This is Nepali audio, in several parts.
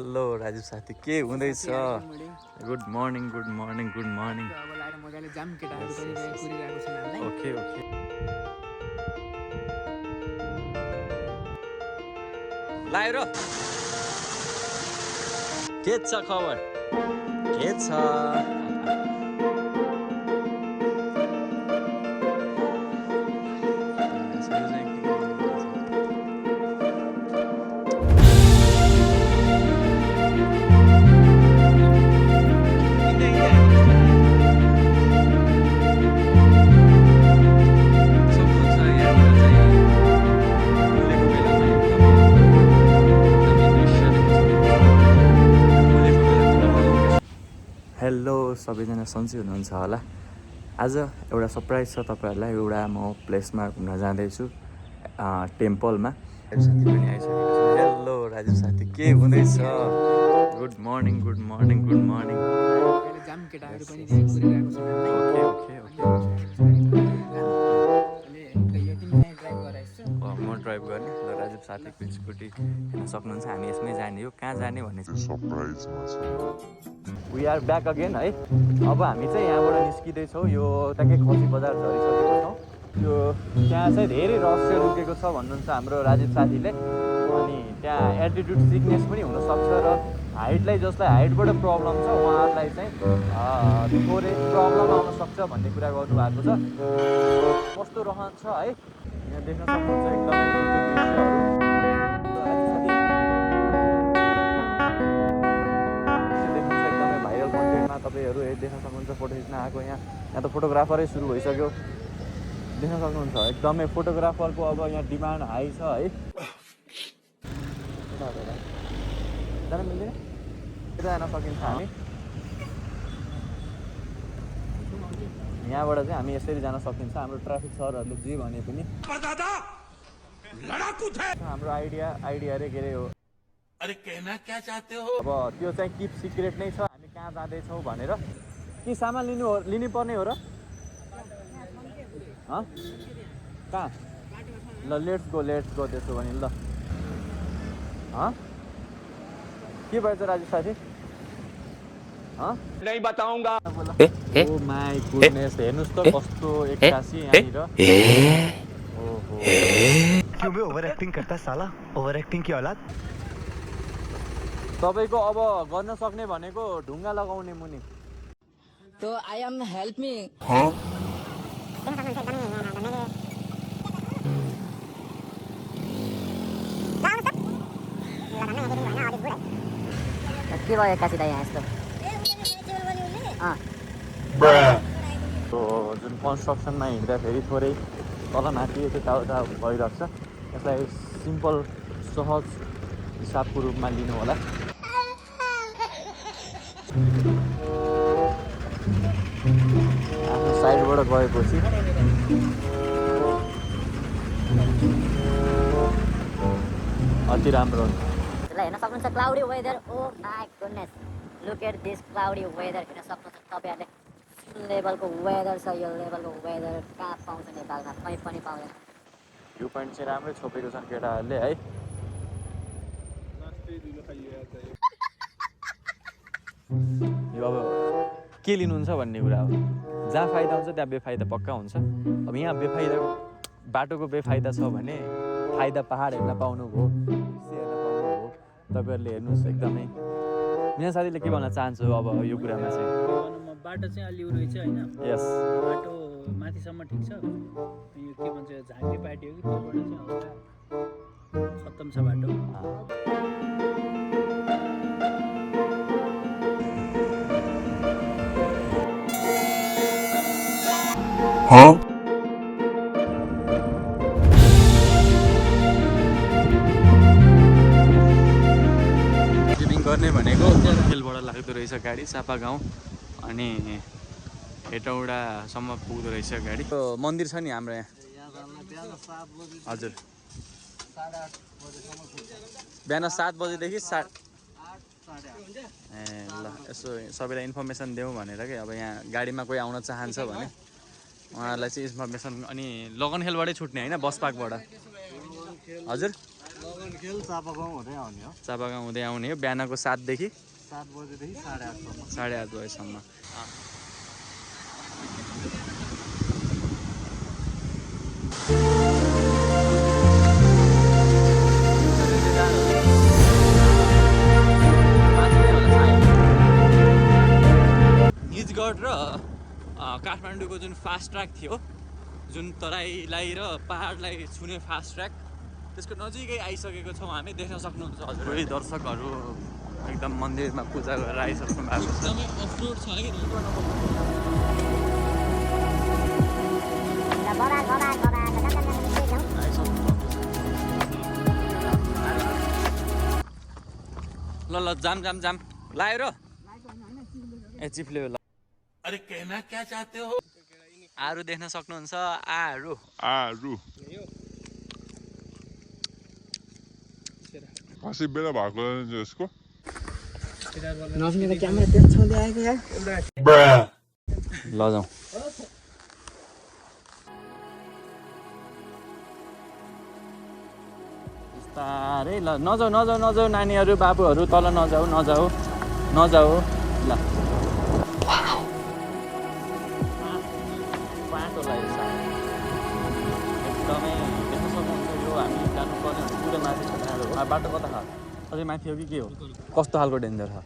हेलो राजु साथी के हुँदैछ? Good morning good morning good morning. Okay okay लाएर के छ खबर? के छ? हेलो सबैजना सन्चै हुनुहुन्छ होला। आज एउटा सरप्राइज छ तपाईँहरूलाई। एउटा म प्लेसमा घुम्न जाँदैछु टेम्पलमा। साथी पनि आइसकेको छ। हेलो राजु साथी के हुँदैछ? Good morning good morning good morning. Okay okay okay म ड्राइभ गर्ने ल। राजु साथीको स्कुटी हेर्न सक्नुहुन्छ। हामी यसमै जाने हो। कहाँ जाने भन्ने सरप्राइजमा छ। वी आर ब्याक अगेन है। अब हामी चाहिँ यहाँबाट निस्किँदैछौँ। यो ट्याक्कै खसी बजार झरिसकेको छौँ। यो त्यहाँ चाहिँ धेरै रहस्य लुकेको छ भन्नुहुन्छ हाम्रो राजीव साथीले। अनि त्यहाँ एल्टिट्युड सिकनेस पनि हुनसक्छ र हाइटलाई जसलाई हाइटबाट प्रब्लम छ उहाँहरूलाई चाहिँ थोरै प्रब्लम आउन सक्छ भन्ने कुरा गर्नुभएको छ। कस्तो रहन्छ है यहाँ देख्न सक्नुहुन्छ एकदमै तपाईँहरू देख्न सक्नुहुन्छ। फोटो खिच्न आएको यहाँ त फोटोग्राफरै सुरु भइसक्यो। देख्न सक्नुहुन्छ एकदमै फोटोग्राफरको अब यहाँ डिमान्ड हाई छ है। जान मिल्दैन यता जान सकिन्छ। हामी यहाँबाट चाहिँ हामी यसरी जान सकिन्छ। हाम्रो ट्राफिक सरहरूले जे भने पनि हाम्रो आइडिया रे के अरे हो। अरे कहना क्या चाहते हो? अब त्यो चाहिँ किप सिक्रेट नै छ हामी कहाँ जाँदैछौँ भनेर। के सामान लिनुपर्ने हो र? कहाँ? ल लेट्स गो त्यसो भने ल। के भएछ राजु साथी? नहीं बताऊंगा। ओ माय गुडनेस हेर्नुस् त कस्तो एक्कासी यहाँनिर। ओहो क्यों बे ओभर एक्टिंग करता है साला? ओभर एक्टिंग की औलाद। तपाईको अब गर्न सक्ने भनेको ढुङ्गा लगाउने मुनि। तो आई एम हेल्प मी। के भयो एक्कासी त यहाँ यस्तो? जुन कन्स्ट्रक्सनमा हिँड्दाखेरि थोरै तलमाथि यताउता भइरहेको छ। यसलाई सिम्पल सहज हिसाबको रूपमा लिनु होला। आफ्नो साइडबाट गएपछि अति राम्रो हुन्छ। हेर्न सक्नुहुन्छ cloudy weather. Oh my goodness look at this cloudy weather. हेर्न सक्नुहुन्छ तपाईँहरूले लेभलको वेदर छ। यो लेभलको वेदर कहाँ पाउँछ नेपालमा? कहीँ पनि पाउँदैन। भ्यू पोइन्ट चाहिँ राम्रै छोपेको छन् केटाहरूले है। यो अब के लिनुहुन्छ भन्ने कुरा हो। जहाँ फाइदा हुन्छ त्यहाँ बेफाइदा पक्का हुन्छ। अब यहाँ बेफाइदा बाटोको बेफाइदा छ भने फाइदा पहाड हेर्न पाउनुभयो, हेर्न पाउनुभयो। तपाईँहरूले हेर्नुहोस् एकदमै। मिना साथीले के भन्न चाहन्छु अब यो कुरामा चाहिँ? बाटो चाहिँ अलि रहेछ होइन। यस बाटो माथिसम्म ठिक छ। यो के भन्छ झाँक्री पार्टी हो कि त्योबाट चाहिँ हल्का खत्तम छ बाटो। गर्ने भनेको खेलबाट लाग्दो रहेछ गाडी चापा गाउँ अनि हेटौडासम्म पुग्दो रहेछ गाडी। मन्दिर छ नि हाम्रो यहाँ। हजुर बिहान 7 बजेदेखि ए ल यसो सबैलाई इन्फर्मेसन देऊ भनेर के। अब यहाँ गाडीमा कोही आउन चाहन्छ भने उहाँहरूलाई चाहिँ इन्फर्मेसन। अनि लगन खेलबाटै छुट्ने होइन बस पार्कबाट? हजुर चापागाउँ हुँदै आउने हो बिहानको 7 देखि 7 बजेदेखि 8:30 8:30 बजेसम्म निजगढ र काठमाडौँको जुन फास्ट ट्र्याक थियो जुन तराईलाई र पहाडलाई छुने फास्ट ट्र्याक त्यसको नजिकै आइसकेको छौँ हामी देख्न सक्नुहुन्छ हजुर कोही दर्शकहरू एकदम मन्दिरमा पूजा गरेर आइसक्नु भएको छ एकदमै अफरोड छ है ल ल जाम लायो र ए चिप्ल्यो ल अरे कहना क्या चाहते हो आरु देख्न सक्नुहुन्छ आरु हाँसी बेला भएको यसको ल जाउँ बिस्तारै ल नजाऊ नानीहरू बाबुहरू तल नजाऊ ल बाटो लाग्यो एकदमै देख्न सक्नुहुन्छ यो हामी जानुपर्ने पुरै माथि छ बाटो कता छ अझै माथि हो कि के हो कस्तो खालको डेन्जर छ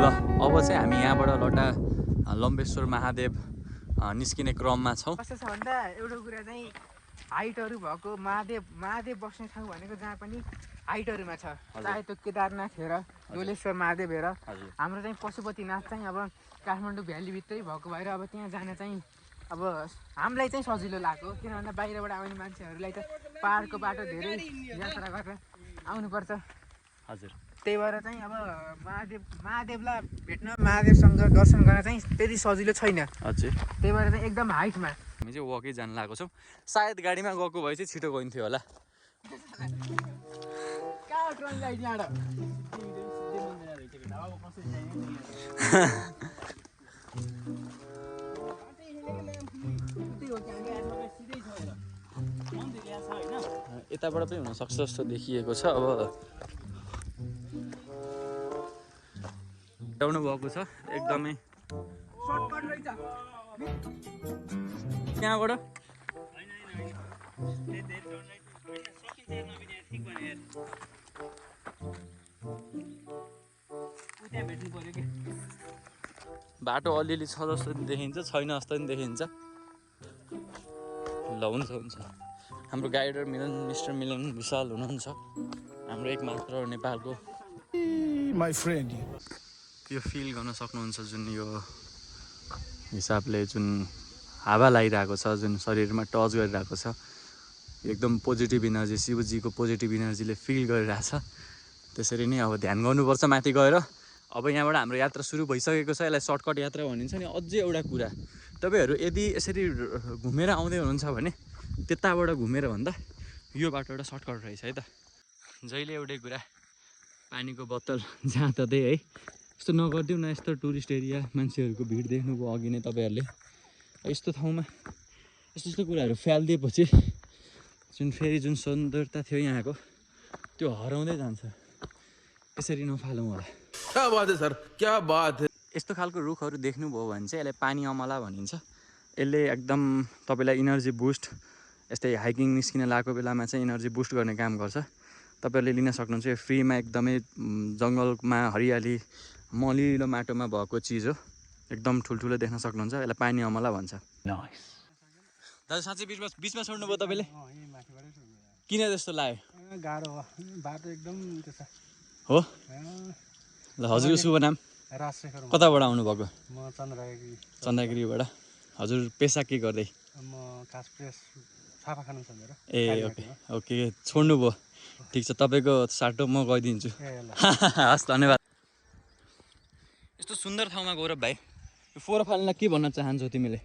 ल अब चाहिँ हामी यहाँबाट लटा लम्बेश्वर महादेव निस्किने क्रममा छौँ कस्तो छ भन्दा एउटा कुरा चाहिँ हाइटहरू भएको महादेव बस्ने ठाउँ भनेको जहाँ पनि हाइटहरूमा छ चाहे त्यो केदारनाथ हेर डोलेश्वर महादेव हेर हाम्रो चाहिँ पशुपतिनाथ चाहिँ अब काठमाडौँ भ्यालीभित्रै भएको भएर अब त्यहाँ जान चाहिँ अब हामीलाई चाहिँ सजिलो लाग्यो किन भन्दा बाहिरबाट आउने मान्छेहरूलाई त पाहाडको बाटो धेरै यात्रा गरेर आउनुपर्छ हजुर त्यही भएर चाहिँ अब महादेवलाई भेट्न महादेवसँग दर्शन गर्न चाहिँ त्यति सजिलो छैन हजुर त्यही भएर चाहिँ एकदम हाइटमा हामी चाहिँ वकै जान लागेको छौँ सायद गाडीमा गएको भए चाहिँ छिटो गइन्थ्यो होला यताबाट पनि हुनसक्छ जस्तो देखिएको छ अब आउनु भएको छ एकदमै त्यहाँबाट बाटो अलिअलि छ जस्तो देखिन्छ छैन जस्तो पनि देखिन्छ ल हुन्छ हाम्रो गाइडर मिस्टर मिलन विशाल हुनुहुन्छ हाम्रो एकमात्र नेपालको माई फ्रेन्ड यो फिल गर्न सक्नुहुन्छ जुन यो हिसाबले जुन हावा लागिरहेको छ जुन शरीरमा टच गरिरहेको छ एकदम पोजिटिभ इनर्जी शिवजीको पोजिटिभ इनर्जीले फिल गरिरहेछ त्यसरी नै अब ध्यान गर्नुपर्छ माथि गएर अब यहाँबाट हाम्रो यात्रा सुरु भइसकेको छ यसलाई सर्टकट यात्रा भनिन्छ नि अझै एउटा कुरा तपाईँहरू यदि यसरी घुमेर आउँदै हुनुहुन्छ भने त्यताबाट घुमेर भन्दा यो बाटो एउटा सर्टकट रहेछ है त जहिले एउटै कुरा पानीको बोतल जहाँ ततै है यस्तो नगरिदिउँ न यस्तो टुरिस्ट एरिया मान्छेहरूको भिड देख्नुभयो अघि नै तपाईँहरूले यस्तो ठाउँमा यस्तो कुराहरू फ्यालिदिएपछि जुन सुन्दरता थियो यहाँको त्यो हराउँदै जान्छ यसरी नफालौँ होला क्या बात है सर क्या बात है यस्तो खालको रुखहरू देख्नुभयो भने चाहिँ यसलाई पानी अमला भनिन्छ यसले एकदम तपाईँलाई इनर्जी बुस्ट यस्तै हाइकिङ निस्किन लागेको बेलामा चाहिँ इनर्जी बुस्ट गर्ने काम गर्छ तपाईँहरूले लिन सक्नुहुन्छ यो फ्रीमा एकदमै जङ्गलमा हरियाली मलिलो माटोमा भएको चिज हो एकदम ठुल्ठुलो देख्न सक्नुहुन्छ यसलाई पानी अमला भन्छ दाजु साँच्चै बिचमा छोड्नुभयो तपाईँले किन जस्तो लाग्यो गाह्रो हो बाटो एकदम त्यो छ हो ल हजुरको शुभ नाम राजशेखर कताबाट आउनुभएको म चन्द्रगिरीबाट हजुर पेसा के गर्दै म कास प्रेस छापा खानु छ मेरो ए ओके छोड्नुभयो ठिक छ तपाईँको साटो म गइदिन्छु हस् धन्यवाद यस्तो सुन्दर ठाउँमा गौरव भाइ यो फोहोर फाल्नलाई के भन्न चाहन्छौ तिमीले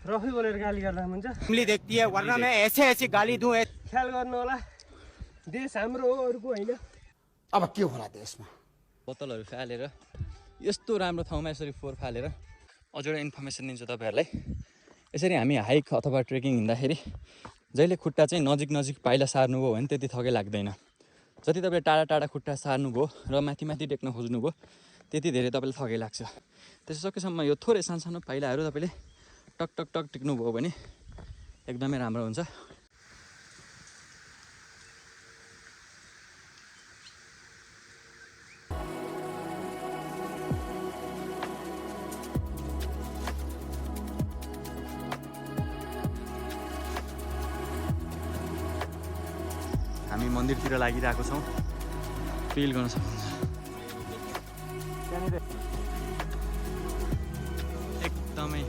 रफी बोलेर गाली गर्दा हुन्छ फैमिली देखती है वरना मैं ऐसे ऐसे गाली दूं ख्याल गर्नु होला देश हाम्रो हो अरूको होइन अब के होला देशमा बोतलहरू फालेर यस्तो राम्रो ठाउँमा यसरी फोहोर फालेर अझ एउटा इन्फर्मेसन दिन्छु तपाईँहरूलाई। यसरी हामी हाइक अथवा ट्रेकिङ हिँड्दाखेरि जहिले खुट्टा चाहिँ नजिक पाइला सार्नुभयो भने त्यति थकै लाग्दैन। जति तपाईँले टाढा टाढा खुट्टा सार्नुभयो र माथि माथि टेक्न खोज्नुभयो त्यति धेरै तपाईँलाई थकै लाग्छ। त्यसो सकेसम्म यो थोरै सानो पाइलाहरू तपाईँले टक टक टक टेक्नुभयो भने एकदमै राम्रो हुन्छ। हामी मन्दिरतिर लागिरहेको छौँ, फिल गर्न सक्नुहुन्छ। त्यहाँनिर एकदमै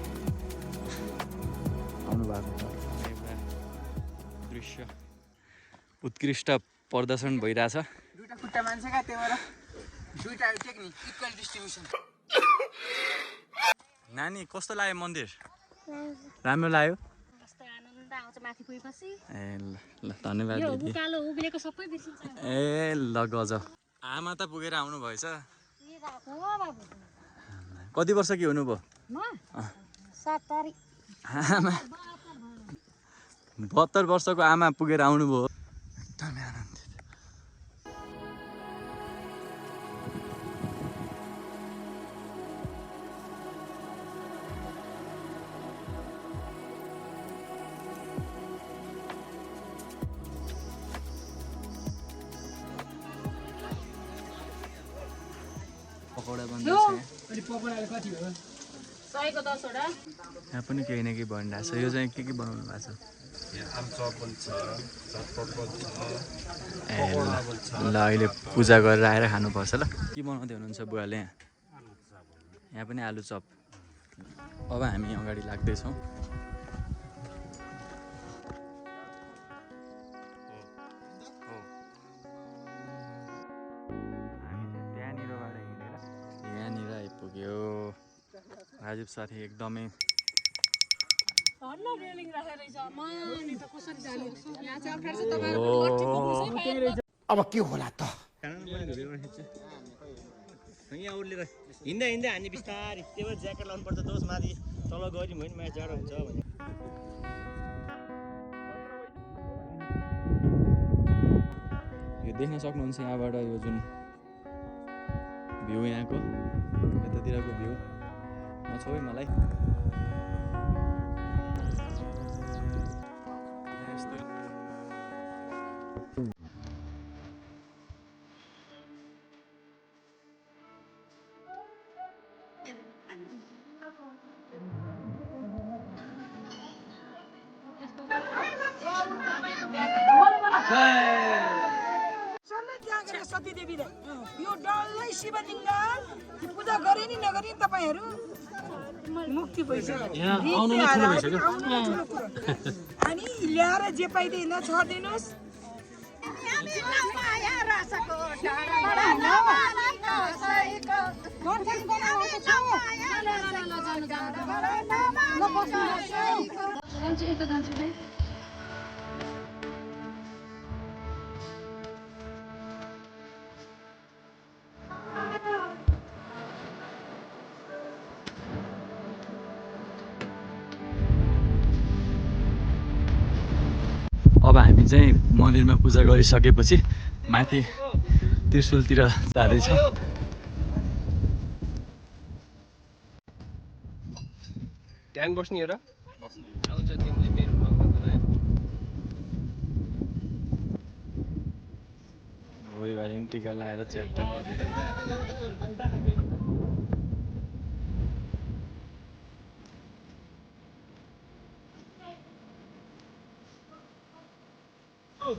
आउनु भएको छ एउटा दृश्य उत्कृष्ट प्रदर्शन भइरहेछ। दुईटा खुट्टा मान्छेका त्यही भएर दुईटा टेक्ने इक्वल डिस्ट्रिब्युसन। नानी कस्तो लाग्यो मन्दिर? राम्रो लाग्यो? ए ल धन्यवाद दिदी। ए ल गजब। आमा त पुगेर आउनु भएछ। कति वर्ष कि हुनुभयो? आमा 72 वर्षको आमा पुगेर आउनुभयो। एकदमै आनन्दित। पकौडा बन्दैछ। यहाँ पनि केही न केही बनिरहेको छ। यो चाहिँ के बनाउनु भएको छ? ए ल अहिले पूजा गरेर आएर खानुपर्छ ल। के बनाउँदै हुनुहुन्छ बुवाले? यहाँ पनि आलु चप। अब हामी अगाडि लाग्दैछौँ। यहाँनिर आइपुग्यो राजीव साथी। एकदमै अब के होला त यहाँ उर्लेर हिँड्दा हामी बिस्तारै त्यो भएर ज्याकेट लाउनु पर्छ। दोष माथि तल गऱ्यौँ भने माथि जाडो हुन्छ भने यो देख्न सक्नुहुन्छ यहाँबाट यो जुन भ्यू, यहाँको यतातिरको भ्यू नछौ है मलाई। यो डल्लै शिवलिङ्ग पूजा गरे नि नगरे तपाईहरू मुक्ति भइसक्यो। अनि ल्याएर जे पाइँदैन छर्दिनुहोस्। अब हामी चाहिँ मन्दिरमा पूजा गरिसकेपछि माथि त्रिशुलतिर जाँदैछौँ। ट्याङ बस्ने हेर टिका लगाएर च्याट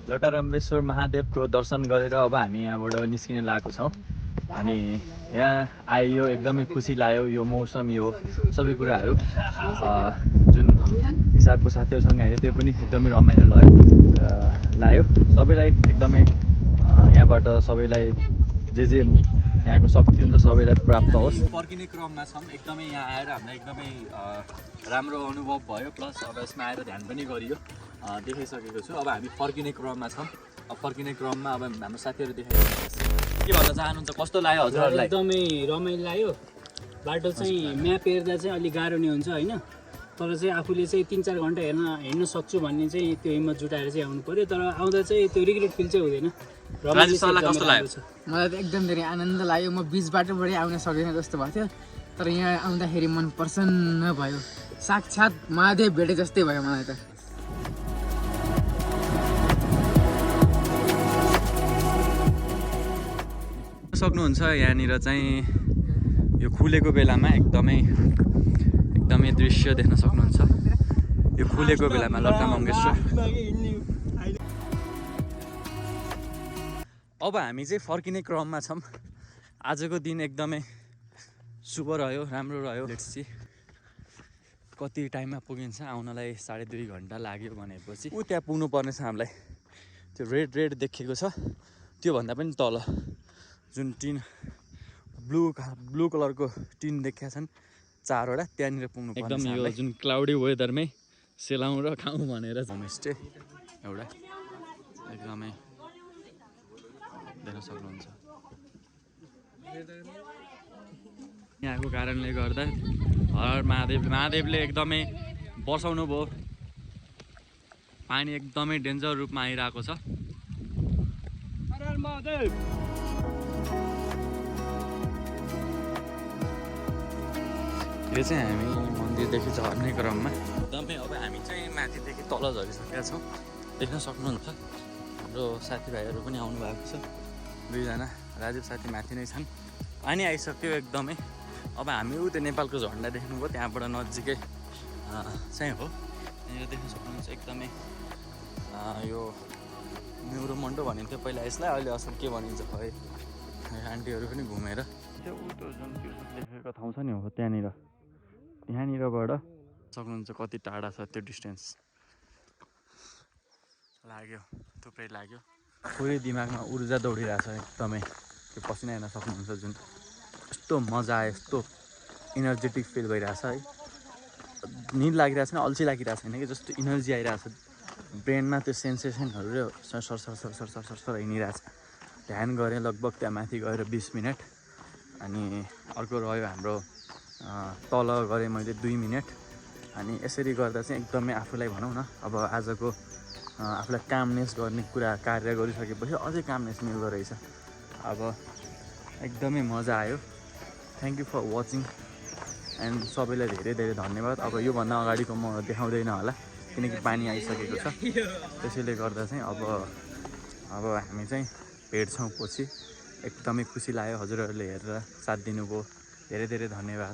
जटारम्बेश्वर महादेवको दर्शन गरेर अब हामी यहाँबाट निस्किन लागेको छौँ। अनि यहाँ आइयो, एकदमै खुसी लाग्यो। यो मौसम, यो सबै कुराहरू जुन हिसाबको साथीहरूसँग आयो त्यो पनि एकदमै रमाइलो लाग्यो। सबैलाई एकदमै यहाँबाट सबैलाई जे यहाँको शक्ति हुन्छ सबैलाई प्राप्त होस्। फर्किने क्रममा छौँ। एकदमै यहाँ आएर हामीलाई एकदमै राम्रो अनुभव भयो। प्लस अब यसमा आएर ध्यान पनि गरियो, देखाइसकेको छु। अब हामी फर्किने क्रममा छौँ। अब फर्किने क्रममा अब हाम्रो साथीहरू देखाइरहेको छ। के भन्न चाहनुहुन्छ कस्तो लाग्यो हजुरहरूलाई एकदमै रमाइलो लाग्यो बाटो चाहिँ म्याप हेर्दा चाहिँ अलिक गाह्रो नै हुन्छ होइन तर चाहिँ आफूले चाहिँ 3-4 घन्टा हिँड्न सक्छु भन्ने चाहिँ त्यो हिम्मत जुटाएर चाहिँ आउनु पर्यो तर आउँदा चाहिँ त्यो रिग्रेट फिल चाहिँ हुँदैन राजीव सरलाई कस्तो लाग्यो मलाई त एकदम धेरै आनन्द लाग्यो म बिच बाटोबाटै आउन सकेन जस्तो भएको थियो तर यहाँ आउँदाखेरि मन प्रसन्न भयो साक्षात् महादेव भेटे जस्तै भयो मलाई त सक्नुहुन्छ यहाँनिर चाहिँ यो खुलेको बेलामा एकदमै दृश्य देख्न सक्नुहुन्छ यो खुलेको बेलामा लता मङ्गेशकर अब हामी चाहिँ फर्किने क्रममा छौँ आजको दिन एकदमै शुभ रह्यो राम्रो रह्यो लेट्स सी कति टाइममा पुगिन्छ आउनलाई 2.5 घन्टा लाग्यो भनेपछि ऊ त्यहाँ पुग्नु पर्नेछ हामीलाई त्यो रेड देखेको छ त्योभन्दा पनि तल जुन टिन ब्लू कलरको टिन देखेका छन् 4वटा त्यहाँनिर पुग्नु पर्छ एकदम यो जुन क्लाउडी वेदरमै सेलाउँ र खाउँ भनेर होमस्टे एउटा एकदमै देख्न सक्नुहुन्छ यहाँको कारणले गर्दा हर महादेवले एकदमै बर्साउनु भयो पानी एकदमै डेन्जर रूपमा आइरहेको छ यो चाहिँ हामी मन्दिरदेखि झर्ने क्रममा एकदमै अब हामी चाहिँ माथिदेखि तल झरिसकेका छौँ देख्न सक्नुहुन्छ हाम्रो साथीभाइहरू पनि आउनु भएको छ 2 जना राजीव साथी माथि नै छन् पानी आइसक्यो एकदमै अब हामी ऊ त्यो नेपालको झन्डा देख्नुभयो त्यहाँबाट नजिकै चाहिँ हो यहाँ देख्न सक्नुहुन्छ एकदमै यो न्युरोमन्डो भनिन्थ्यो पहिला यसलाई अहिले असल के भनिन्छ खै आन्टीहरू पनि घुमेर त्यो उल्टो जुन देखेको ठाउँ छ नि हो त्यहाँनिरबाट सक्नुहुन्छ कति टाढा छ त्यो डिस्टेन्स लाग्यो थुप्रै लाग्यो पुरै दिमागमा ऊर्जा दौडिरहेछ एकदमै त्यो पसिना हेर्न सक्नुहुन्छ जुन यस्तो मजा आयो यस्तो इनर्जेटिक फिल भइरहेछ है निद लागिरहेको छैन अल्छी लागिरहेको छैन कि जस्तो इनर्जी आइरहेछ ब्रेनमा त्यो सेन्सेसनहरू सर हिँडिरहेछ ध्यान गरेँ लगभग त्यहाँ माथि गएर 20 मिनट अनि अर्को रह्यो हाम्रो तल गरेँ मैले 2 मिनट अनि यसरी गर्दा चाहिँ एकदमै आफूलाई भनौँ न अब आजको आफूलाई कामनेस गर्ने कुरा कार्य गरिसकेपछि अझै कामनेस मिल्दो रहेछ अब एकदमै मजा आयो thank you for watching and सबैलाई धेरै धेरै धन्यवाद अब योभन्दा अगाडिको म देखाउँदैन होला किनकि पानी आइसकेको छ त्यसैले गर्दा चाहिँ अब हामी चाहिँ भेट्छौँ पछि एकदमै खुसी लाग्यो हजुरहरूले हेरेर साथ दिनुभयो धेरै धेरै धन्यवाद